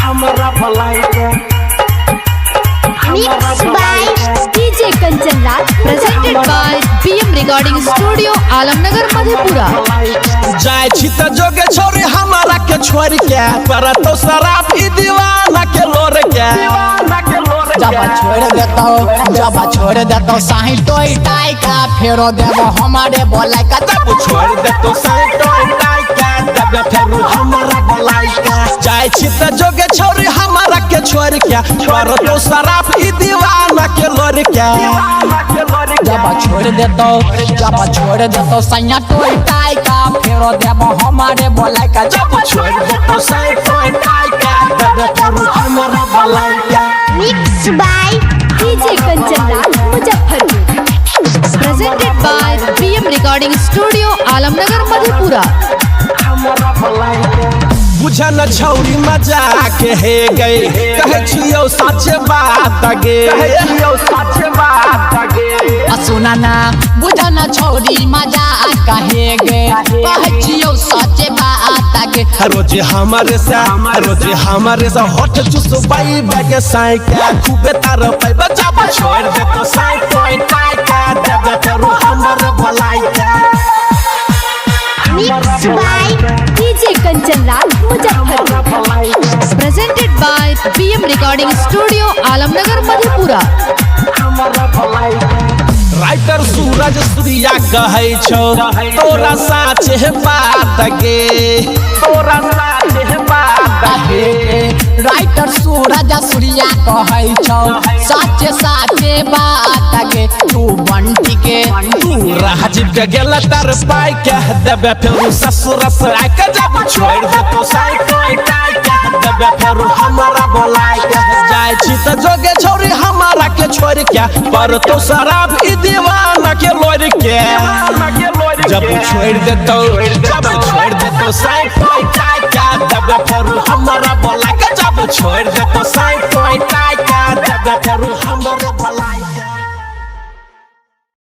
हमरा भलाई के। Mix by DJ Kanchan Raj. Presented by BM Recording Studio, Alamnagar, Madhepura. जाय छी त जोगे छोरी हमारा के छोड़ के, पर तो शराब ई दीवाना के लोर के। जब छोड़ देतो, जब छोड़ देतो साही टोई टाई का, फेरो देबो हमारे बोलाई का। तब छोड़ देतो साई टोई टाई के, तब फेरू हमरा बोलाई के। जाय छी त जोगे छोरी हमारा के छोड़ के, पर तो शराब ई दीवाना के लोर के। जब छोड़ देतो, जब छोड़ देतो सैया टोई टाई का, फेरो देबो हमारे बोलाई का। जब छोड़ देतो साई टोई टाई के, तब फेरू हमरा बोलाई के। Mix by DJ Kanchan Raj Muzaffarpur. Presented by BM Recording Studio, Alamnagar, Madhepura. बुझल छौरी मजाक हे गई, कहै छियौ सच बात गे। सुना ना, बुझना छोरी मजा कहे गे, कहै छियौ सचे बात गे। रोज हमारे से, रोज हमारे से होठ चुसबाई बैग साई के, खूबे तार पाई जब छोड़ दे तो साई टोई टाई के, देबे फेरू हमर भलाई के। Mix by DJ Kanchan Raj Muzaffarpur. Presented by BM Recording Studio, Alamnagar, Madhepura. Writer Suraj Surya कहै छौ तोरा साचे बात गे, तोरा साथे बात हे राइटर सूरज सूर्या कहै छौ साचे साचे बात गे। तू बंटी के तू राजीव के गेल तार पाई के, देबे फेरू ससुर से आइ के। जब छोड़ देतो साई टोई टाई के, देबे फेरू हमरा बोलाई के। जाय छी त जोगे छौरी हमारा के छोड़ के, पर तो शराब ई दीवाना के लोर के। जब छोड़ देतो, जब छोड़ देतो साई टोई टाई के, देबे फेरू हमरा बोलाई के। जब छोड़ देतो साई टोई टाई